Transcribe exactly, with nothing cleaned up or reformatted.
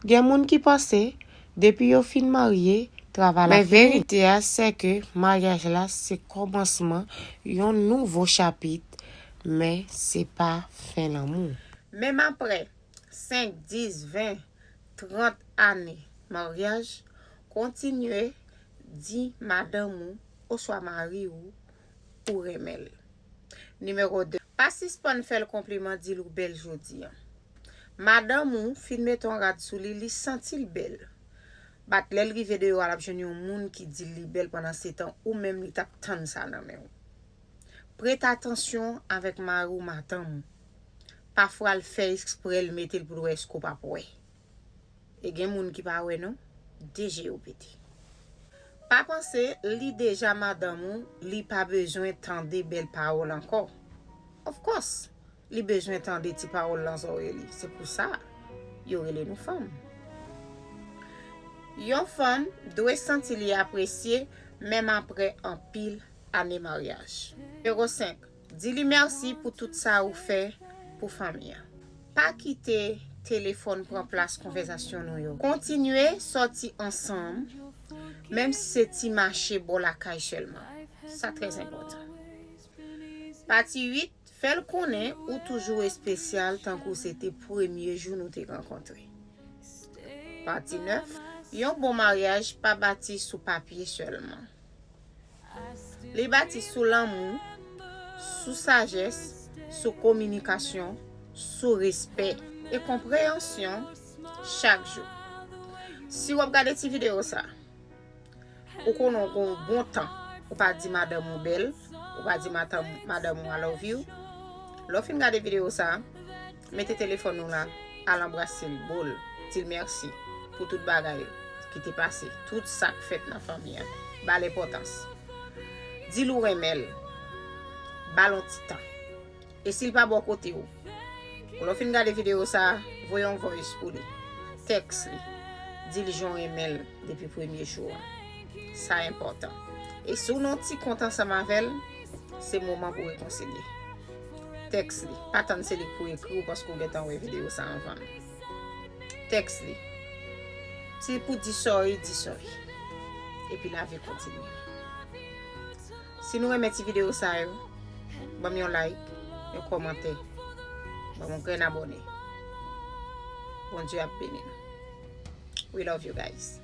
Gen moun ki panse, depi yo fin marye, travay la fini. Men verite a, se ke maryaj la se kòmansman yon nouvo chapit, men se pa fen lanmou. Menm apre senk, dis, ven, trant ane maryaj, kontinye di madanm ou oswa mari w ou renmen l. Nimewo de, pa sispann fè l konpliman, di l ou bèl jodi a. Madanm ou fin mete yon rad sou li, li santi l bèl. Bat lè l rive deyò a, l ap jwenn yon moun ki di l li bèl, pandan se tan ou menm li t ap tann sa nan men w. Prete atansyon avèk mari w, madanm ou. Pafwa l fè eksprè, l mete l pou l wè èske w p ap wè. E gen moun ki pa wè non, de je yo pete. Pa panse li deja madanm ou, li pa bezwen tande bèl pawòl ankò. Of course, li bezwen tande ti pawòl nan zòrèy li. Se pou sa yo rele nou fanm. Yon fanm dwe santi li apresye menm apre anpil ane maryaj. Nimewo senk, di li mèsi pou tout sa ou fè pou fanmi an. Pa kite telefòn pran plas konvèsasyon nou yo. Kontinye sòti ansanm, menm si se ti mache bò lakay sèlman. Sa trè enpòtan. Pati uit, fè l konnen ou toujou espesyal tankou se te premye jou nou te rankontre. Pati nèf, yon bon maryaj pa bati sou papye sèlman. Li bati sou lanmou, sou sajès, sou kominikasyon, sou respè e konpreyansyon chak jou. Si w ap gade ti videyo sa, ou konnen w gen yon bon tan ou pa di madanm ou bèl, ou pa di madanm, madanm ou I love you. Lè w fin gade videyo sa, mete telefòn ou la, al anbrase l, bo l, di l mèsi pou tout bagay ki te pase, tout sa k fèt nan fanmi an. Ba l enpòtans. Di l ou renmen l. Ba l yon ti tan. E si l pa bò kote w, lè w fin gade videyo sa, voye yon voice pou li. Tèks li. Di l jan w renmen l depi premye jou an. Sa enpòtan. E si w nan yon ti kont ansanm avè l, se moman pou rekonsilye. Tèks li. Pa tann se li k pou ekri w paske w gentan wè videyo sa anvan l. Tèks li. Si pou di sorry, di sorry. Epi lavi kontinye. Si nou renmen ti videyo sa yo, ban m yon like, yon kòmantè, ban m yon grenn abòne. Bondye ap beni nou. We love you guys.